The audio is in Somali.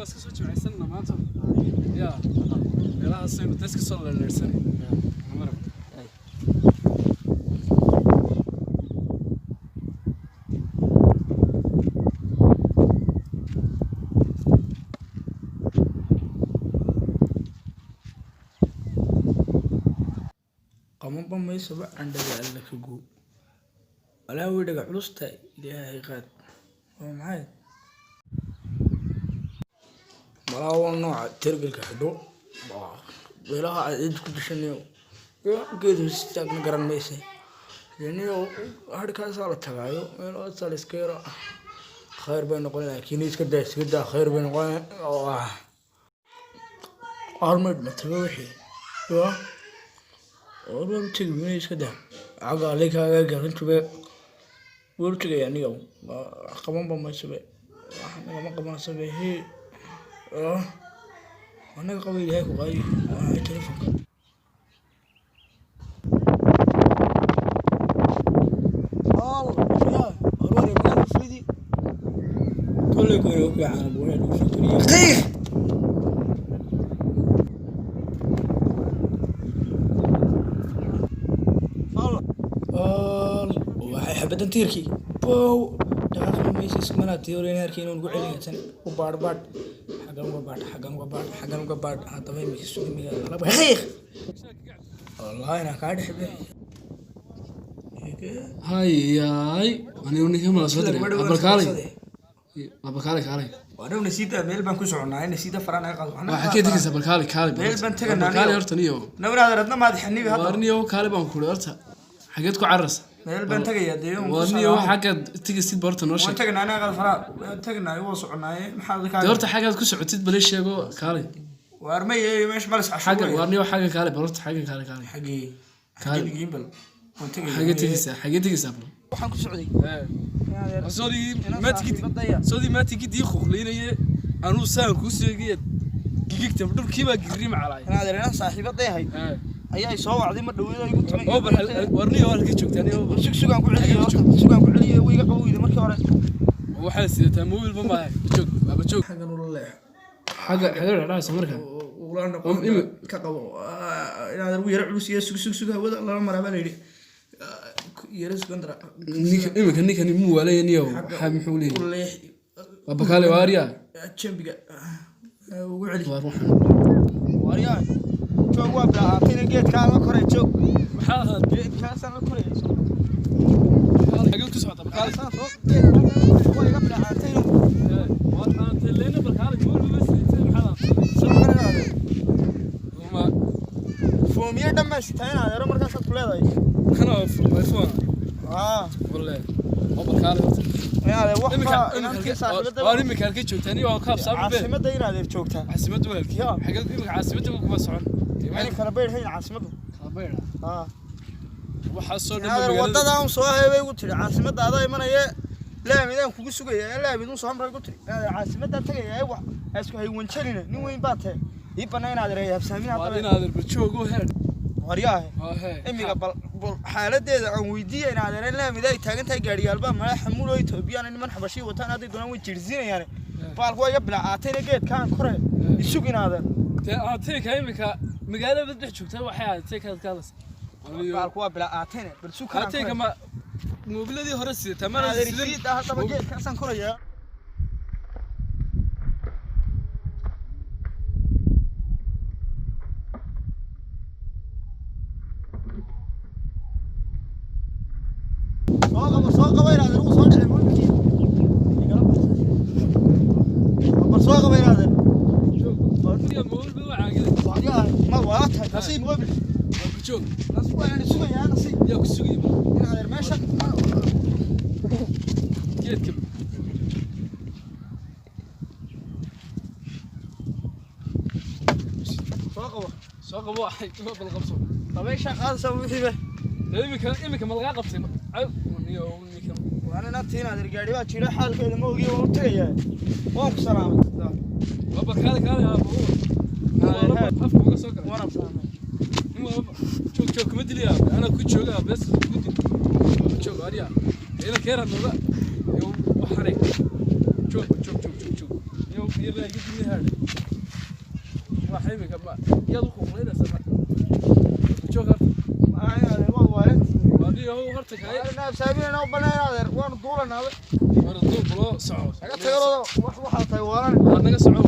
Waa iska soo jimcaysanna maanta. Ya meelahaasaynu da iska soo leerleersanay marag. Qabanba maysaba candhada alla ka goo. Walaa way dhaga culusta ilaahay qaad. Waa maxay? Malaa waa nooca tergelka xidho. Beelaha aad cid ku dishanayo. Geed hoostiisa garan maysa. Niyo harkaasaa la tagaayo meel hoosta la iska yaro. Khayr bay noqon laakiin iska daa khayr bay noqon. Armayd ma tago wixii. Waa waan tegi meel iska daa. Caga alikaaga garintu be wuu tagay aniga. Qabanba mayso be. Wax nagama qabanayso be. Hee. Anaga qaba ilaahay ku qaadi. Waa telefoonka. Kolley kolley ku fiican buu lagu soo koriyaa. Waxay xabadan tiirkii. Bow. Dhaqaaqna maysa iskumana tiyorin arkay inuu ugu celiyay u baadh baadh. Xagan uga baadh, xagan uga baadh, xagan uga baadh. Haddaba imika suumiga laba xiiq. Wallahi inaan kaa dhex bixi. Hayaay, anigu ninkan mala soo diray. Abalkaalay, abalkaalay, kaalay. Waa dhow nasiida meel baan ku soconaa nasiida faraan ay qaado. Waxaa ka tegaysa balkaalay, kaalay. Meel baan teganaa balkaalay aniga. Horta niyo. Nawraad radna maad xanibi hadda. Waar niyo, kaalay baan ku horta. Xageed ku cararsa? Meel baan tagayaa dee. Waar niyo, xaggaad tegaysid ba horta noo waan sheeg. Tagnaa anaga qaad faraan. Waan tagnaa waa soconaaye. Maxaad ka Dee horta xaggaad ku socotid bal ii sheego, kaalay. Waar ma yeey meesha malis casho. Xagga waar niyo, xagga kaalay bal horta, xagga kaalay, kaalay. Xagee? Kaalay. Xagee bal. Waan tagayaa. Xagee tegaysaa? Xagee tegaysaa bal? Waxaan ku socday. Soodii maatigid, soodii maatigidii khuqleynaye anuu saan kuu sheegay gigigta dhulkii baa girri macalaay. Inaad inaan saaxiibaday ahay ayaa soo wacday ma dhaweyd igu timay. Oo bal warniyo halkii joogtaa niyo? Sug sugaan ku celiyay horta, sugaan ku celiyay way iga qabowday markii hore. Waxaa sidataa mobil ma maahay? Joog waaba joog. Xagan ula leex. Xagga xagga dhacaysa marka. Ula noqon ka qabo inaad ugu yara culus iyo sug sug sug hawada lala maraa baa la yidhi yara sugan dara. Ninka iminka ninkani muu waalaya niyo? Waxaa muxuu leeyahay? Ula leex. Waa bakaale waarya. Jambiga ugu celi. Waar waxaan waaryaa joog waa bilaaatayna geedkaa la koray joog. Maxaa ahaad? Geedkaasaan la korayay. Xagee ku socota bakaale? Saan soo geedkaasaan waa iga bilaaatayna. Waa leena bakaale mobil ma sidatay? Maxaa ahaad? Soo koraynaade. Ma Foomiye dhan baa sitaa inaad yaro markaasaad ku leedahay. Kana waa iPhone. Aa. Walle waa bakaale horta. Inaad wax iminka baa inantii saaxiibada. Waar iminka halkay joogtaa niyo? Waa kaab saabe. Caasimadda inaad eer joogtaa. Caasimadda waa halkii? Ya. Xagee iminka caasimadda kuma socon? Meel kala baydhayn caasimaddu. Kala baydha. Aa. Waxaa soo dhan Inaad magaalada wadada un soo heebay ugu tiri caasimadda adaa imanaya laamidaan kugu sugaya laamid un soo amray ugu tiri inaad caasimadaan tagaya ee wax ha isku haywanjanina nin weyn baa tahay ii bannaa inaad ereeya habsaamin Waa haddaba. Inaad bal joogo heer. Waryaahe. Waa hee. Imiga bal bal xaaladeeda aan weydiiya inaad ereen laamida ay taagan tahay gaadhiyaalbaa mala xamuul oo Etoobiyaan niman xabashii wataan hadday doonaan way jiirsiinayaan baalku waa iga bilaacaatayna geedkaan kore isug inaadan. Dee aatayka iminka magaalada dhex joogtaa waxay aataykaad ka hadlaysa? Baalku waa bilaacaatayna bal sug kanaan Aatayka kore. Ma moobiladii hore sidataa mana Inaad sidan? erisiid ah haddaba geedkaasaan korayaa. Soo qabo, soo qabo inaad ugu soo dhicin moobilkii igala baxsan bal soo qabo inaad. Moobil ba caagada. Waaryaa ma waa tahay nasiib moobil. Waa joog. Nasiib waan sugayaa nasiib. Yaa ku sugaya? Inaad meesha Geedka soo qabo. Soo qabo waxay bal qabso. Dabaysha qaadaysa wixiiba. Dee iminka ma lagaa qabtay niyo ninkan? Waan inaad inaad gaadhi baa jira xaalkeeda ma ogi waan u tagayaa waan ku salaamay. Waa bal kaale, kaale aabo afka uga soo galay. Waan salaamay. Nin walba joog joog kuma dilaya anaa ku jooga bees ku dil joog ariya ila keera nooga iyo waxane joog joog joog joog joog iyo iyo. Baa iga dilay haadhe. Waa imika ma yaad u kuqlaynaysaa? Ma joog horta. Waa niyow horta kaay. Waanu duulanaaba. War duub loo soco. Naga tagarooda, waxaa tahay waalan. Waa naga soco.